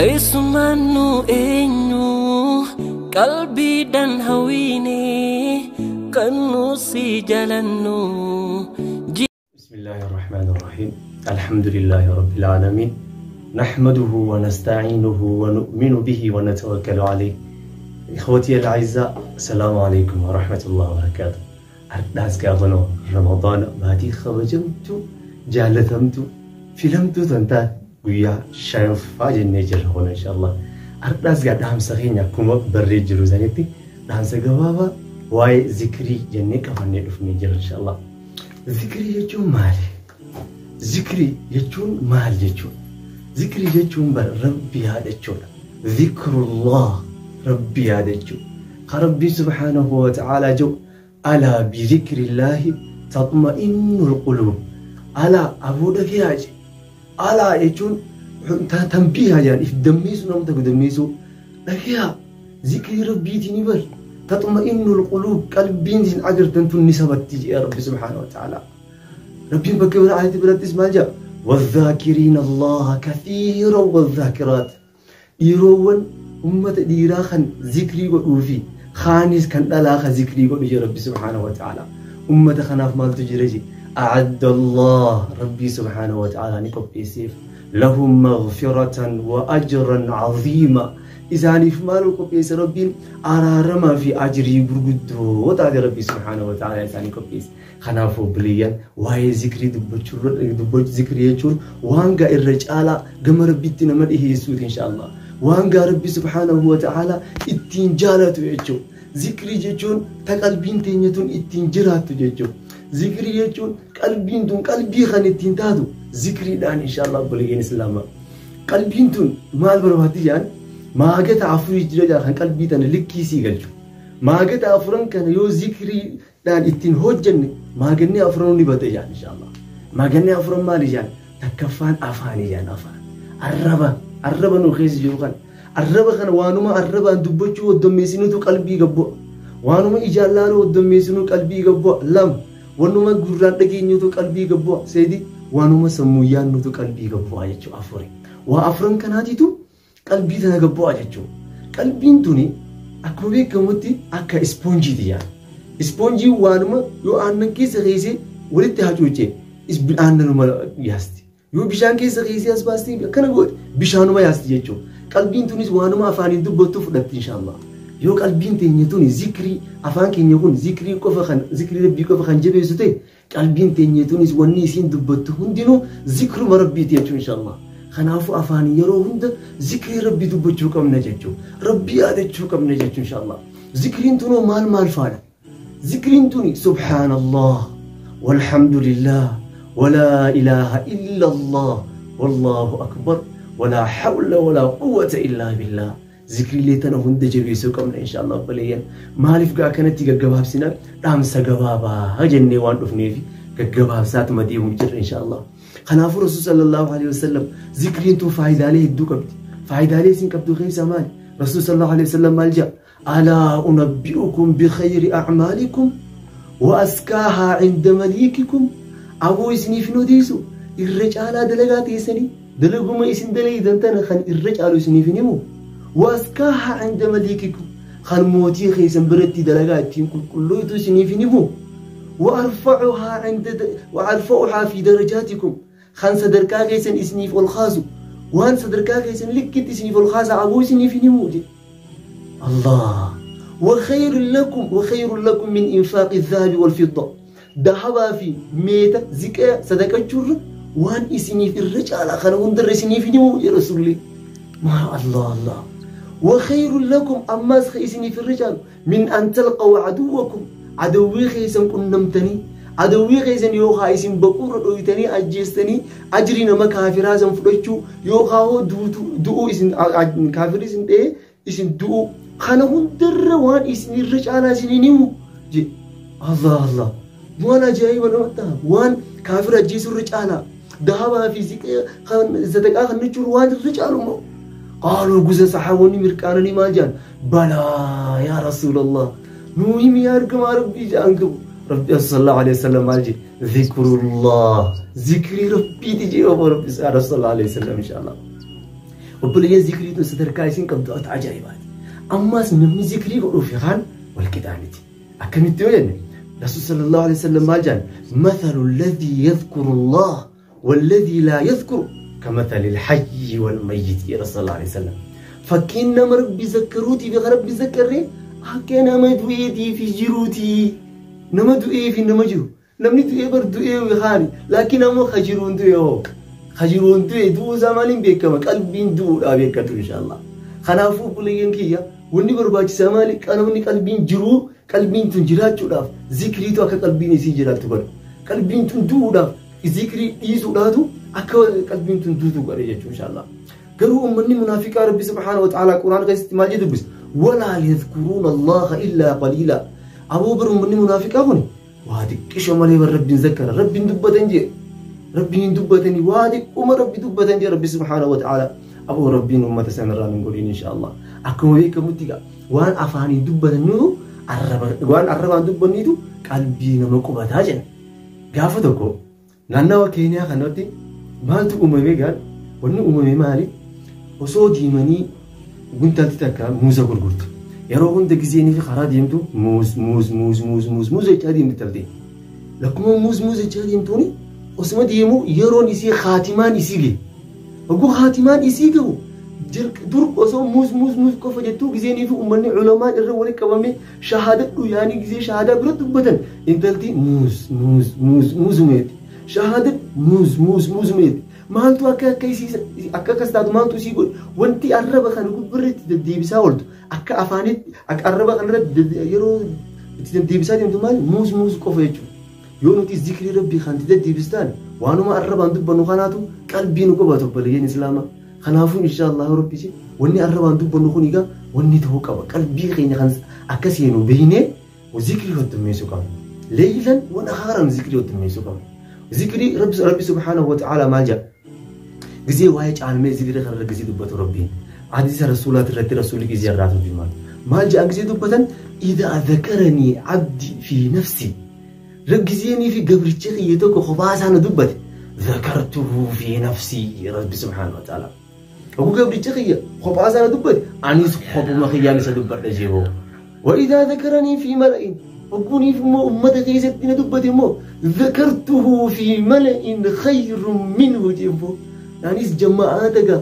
Eessumaan nu eenyu qalbiidhaan hawwiine kan nu si jaalannu. بسم الله الرحمن الرحيم. الحمد لله رب العالمين، نحمده ونستعينه ونؤمن به ونتوكل عليه. إخوتي الأعزاء، السلام عليكم ورحمة الله وبركاته. Ardhaas gaafanoo Ramadaana baatii kabajamtu, jaalatamtu, filamtuu tan taate guyyaa shanaffaa jennee jirra kun inshallah. Ardhaas gaa dhaamsa keenya akkuma barree jiru sanitti dhaamsa gabaabaa waa'ee zikrii jennee qabannee dhufnee jirra inshallah. Zikrii jechuun maali? Zikrii jechuun maal jechuudha? Zikrii jechuun bara Rabbi yaadachuudha. Zikrullah, Rabbi yaadachuu. Ka Rabbi subhaanahu wa ta'aalaa jedhu, alaa bizikrillahi taxma'innul quluub. Alaa, aboo dhagayaa jedhe. Alaa jechuun tanbiihaa jedhan, if dammeessuu, nama tokko dammeessuu. Dhagayaa, zikrii Rabbiitiin bar taxma'innul quluub, qalbiin isin agartan tun ni sabatti jedhe Rabbi subhaanahu wa ta'aalaa. Rabbiin bakka bira ayati birattis maal jedha? والذاكرين الله كثيرا والذاكرات. Dhiiroowwan ummata dhiiraa kan zikrii godhuu fi kaanis kan dhalaa kan zikrii godhu jee Rabbi subhaanahu wa ta'ala. Ummata kanaaf maaltu jira jee? أعد الله, Rabbii subhaanahu wa ta'ala ni qopheesseef. لهم مغفرة وأجرا عظيما. Isaaniif maal qopheesse Rabbiin? Araaramaa fi ajrii gurguddoo taate Rabbii subhaanahu wa ta'ala isaanii qopheesse. Kanaaf obboleeyyan, waa'ee zikrii dubbachuu, zikrii jechuun waan gaa irra caalaa gama Rabbiitti nama dhiheessuuti inshallah. Waan gaa Rabbi subhaanahu wa ta'ala ittiin jaalatu jechuudha. Zikrii jechuun ta qalbiin teenya tun ittiin jiraattu jechuudha. Zikrii jechuun qalbiin tun qalbii kan ittiin taatu zikriidhaan inshallah obboleeyyan Islaamaa. Qalbiin tun maal barbaaddi jedhan, maagata afurii jira kan qalbii tana likkii sii galchu. Maagata afuran kana yoo zikriidhaan ittiin hojjenne maaganni afuran ni bada jedhan inshallah. Maaganni afuran maali jedhan? Takkaffaan afaanii jedhan, afaan. Arraba, arraba nu keessa jiru kana. Arraba kana waanuma arrabaan dubbachuu hoddommeessinutu qalbii gabbu'a. Waanuma ijaan laaluu hoddommeessinuu qalbii gabbu'a. Lama, waanuma gurraan dhageenyutu qalbii gabbu'a. Sadi, waanuma sammuu yaannutu qalbii gabbu'a jechuudha, afuri. Waa afuran kanaatitu qalbii tana gabbu'a jechuudha. Qalbiin tuni akkuma beekamutti akka ispoonjiiti yaala. Ispoonjiin waanuma yoo aannan keessa keessee walitti hacuucee aannanuma yaasti. Yoo bishaan keessa keessee as baastee akkana goote bishaanuma yaasti jechuudha. Qalbiin tunis waanuma afaaniin dubbattu fudhatti inshallah. Yoo qalbiin teenya tuni zikrii, afaan keenya kun zikrii qofa kan zikrii Rabbii qofa kan jabeessu ta'e, qalbiin teenya tunis wanni isiin dubbattu hundinuu zikruma Rabbiiti jechuudha inshallah. Kanaafuu afaan yeroo hunda zikrii Rabbii dubbachuu qabna jechuudha. Rabbii yaadachuu qabna jechuudha inshallah. Zikriin tunoo maal maal faadha? Zikriin tuni subhaanallah, walhamdulillah, ولا إله إلا الله، والله أكبر، ولا حول ولا قوة إلا بالله. Zikriilee tana hunda jabeessuu qabna inshallah obboleeyyan. Maaliif gaa kanatti gaggabaabsina? Dhaamsa gabaabaa jennee waan dhufneef gaggabaabsaatuma deemuu jirra inshallah. Kanaafuu Rasuul sallallahu alaihi wasallam, zikriin tun faayidaalee hedduu qabdi. Faayidaalee isin qabdu keessaa maali? Rasuul sallallahu alaihi wasallam maal jedha? ألا أنبئكم بخير أعمالكم وأزكاها عند مليككم. Aboo isiniif hin odeessu irra caalaa dalagaa teessanii, dalaguma isin dalaydan tana kan irra caalu isiniif hin himu? وأزكاها عند مليككم, kan mootii keessan biratti dalagaa ittiin qulqullooytu isiniif hin himu? وأرفعها عند وأرفعها في درجاتكم, kan sadarkaa keessan isiniif ol kaasu, waan sadarkaa keessan likkitti isiniif ol kaasa, aboo isiniif hin himu jedhe? الله. وخير لكم، وخير لكم من إنفاق الذهب والفضة. Dahabaa fi meeta ziqaa sadaqachuurra waan isiniif irra caalaa kana hundarra isiniif hin himu jedhe Rasuulli. ما الله الله. وخير لكم, ammas isiniif irra caalu, من أن تلقوا عدوكم, adawwii keessan qunnamtanii, adawwii keessan yookaan isin baquurra dhoytanii ajjeestanii ajrii nama kaafiraa san fudhachuu, yookaan hoo du'uu, isin kaafirri isin dha'ee isin du'uu, kana hundarra waan isin irra caalaa isin himu jedhe. Allah Allah, waan ajaa'iba nama ta'a. Waan kaafira ajjeesuu irra caalaa, dahabaa fi ziqee sadaqaa kan jechuun waan irra caalu immoo? قالوا, gusa saxaabonni mirqaananii maal jedhan? بلى يا رسول الله, nuu himi yaa ergamaa Rabbii jedhan. Qabu Rabbi sallallahu alaihi wasallam maal jedhe? ذكر الله, zikrii Rabbiiti jedhe obbo Rabbi sallallahu alaihi wasallam inshallah. Obboleeyyan zikrii tun sadarkaa isin qabdu ata ajaa'ibaati. Ammaas namni zikrii godhuuf kaan wal qixaaniti. Akkamitti yoo jenne Rasuul sallallahu alaihi wasallam maal jedhan? Mathalu alladhi yadhkuru Allah walladhi laa yadhkuru kamathali alhayyi wal mayyit jedha sallallahu alaihi wasallam. Fakkiin nama Rabbi zakkaruutii fi Rabbi zakkarree akka nama du'eetii fi jiruutii. Nama du'ee fi nama jiru. Namni du'ee bar du'ee haani. Laakiin ammoo kajiruun du'e hoo. Kajiruun du'e du'uu isaa maaliin beekama? Qalbiin du'uudhaa beekatu inshaallah. Kanaafuu obboleeyyan kiyya wanni barbaachisaa maali? Namni qalbiin jiruu qalbiin tun jiraachuudhaaf zikriitu akka qalbiin isii jiraattu godha. Qalbiin tun du'uudhaaf zikrii dhiisuudhaatu akka qalbiin tun duutu godha jechuudha inshaallah. Garuu uummanni munaafiqaa Rabbi subhaanahu wa ta'ala Qur'aan keessatti maal jedhu dubbisa? Walaa yadhkuruuna Allaha illaa qaliila. Aboo bar uummanni munaafiqaa kun waa xiqqisho malee bar Rabbiin zakkara. Rabbiin dubbatan jee. Rabbiin hin dubbatanii waa xiqquma Rabbi dubbatan jee Rabbi subhaanahu wa ta'ala. Aboo Rabbiin uummata sanarraa nun godhin inshaallah. Akkuma beekamutti egaa waan afaanii dubbataniitu waan arrabaan dubbanniitu qalbii nama qubataa jenna. Gaafa tokko naannawa Keeniyaa kanatti maaltu uumame gaan wanni uumame maali? Osoo deemanii guntalti takka muuza gurgurtu. Yeroo hunda gizeenii fi karaa deemtu muuz muuz muuz muuz muuz muuz jechaa deemti taltee. Lakkuma muuz muuz jechaa deemtuuni osuma deemu yeroon isii haatimaan isii gahe. Oguu haatimaan isii gahu dur osoo muuz muuz muuz qofa jettuu gizeenii fi uummanni culamaan irra walitti qabame shahaadadhu yaanii gizee shahaadaa bira dubbatan intalti muuz muuz muuz muuzumeeti. Shahaadad muuz muuz muuzumeeti. Maaltu akka akka isii akka akkas taatu maaltu isii godhe wanti arraba kana gubbarratti deddeebisaa ooltu akka afaanitti akka arraba kanarratti yeroo itti deddeebisaa deemtu maali muuz muuz qofa jechuudha. Yoo nuti zikrii Rabbii kan itti deddeebistaan waanuma arrabaan dubbannu kanaatu qalbii nu qubatu obboleeyyan Islaamaa. Kanaafuu inshaallah Rabbi wanni arrabaan dubbannu kun egaa wanni ta'uu qaba qalbii keenya kan akka seenu beeknee zikrii hojjetammeessuu qabna. Leeylan waan akaaran zikrii hojjetammeessuu qabna. Zikrii Rabbi subhaanahu wa ta'ala maal jedha? Gizee waa'ee caalmee zikrii kanarra gizee dubbatu Rabbiin. Hadiisa rasuulaati irratti rasuulli gizee irraa turjumaan. Maal jedha gizee dubbatan? Idaa dhakaranii abdi fi nafsi. Gizeenii fi gabricha kiyya tokko kophaa isaa na dubbate. Dhakartuhu fi nafsi Rabbi subhaanahu wa ta'ala. Oguu gabricha kiyya kophaa isaa na dubbate anis kophuma kiyyaan isa dubbadha jeeboo. Wa idaa dhakaranii fi mala'in. Ogguuniif immoo uummata keessatti na dubbate immoo dhakartuhu fi mala'in khayrun minhu jeeboo. Anis jamaa'aa daga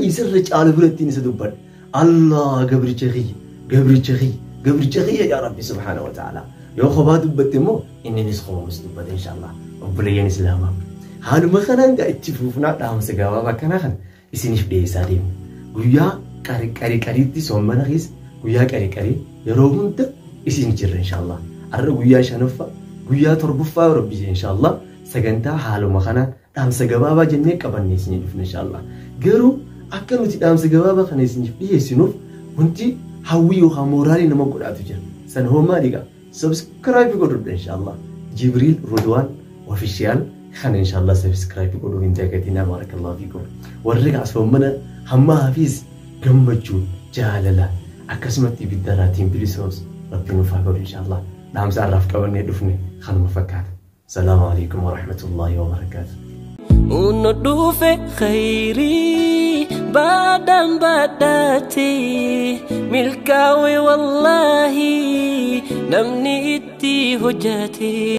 isarra caalu biratti isa dubbadha. Allah gabricha kiyya gabricha kiyya gabricha kiyya yaa Rabbi subhaanahu wa ta'ala. Yoo kophaa dubbatte immoo inninis kophumas dubbate inshaallah. Obboleeyyan Islaamaa. Haaluma kanaan gaa itti fuufnaa dhaamsa gabaabaa akkanaa kana isiniif dhiyeessaa deemu. Guyyaa qari qariitti soommana keessa guyyaa qari qarii yeroo hunda isin jirra inshaallah. Har'a guyyaa shanaffaa guyyaa torbaffaa Rabbi inshaallah sagantaa haaluma kanaan dhaamsa gabaabaa jennee qabannee isinii dhufna inshaallah. Garuu akka nuti dhaamsa gabaabaa kana isiniif dhiyeessinuuf wanti hawwii yookaan mooraalii nama godhaatu jira. San hoo maali egaa? Subscribe godhudha inshaallah. Jibriil Rudwaan Official kana inshaallah subscribe godhuu hin dagatinaa barakallahu fiikum. Warri soommana hamma hafiis gammachuu jaalala akkasumatti ibiddaraatiin bilisoos Rabbi nuuf haa godhu inshaallah. Dhaamsa har'aaf qabannee dhufne kanuma fakkaata. Salaamu alaikum wa rahmatullahi wa barakaatuh. Uno dhufe khayrii baadhaan baadhaate milkaa'e wallaahi namni itti hojjate.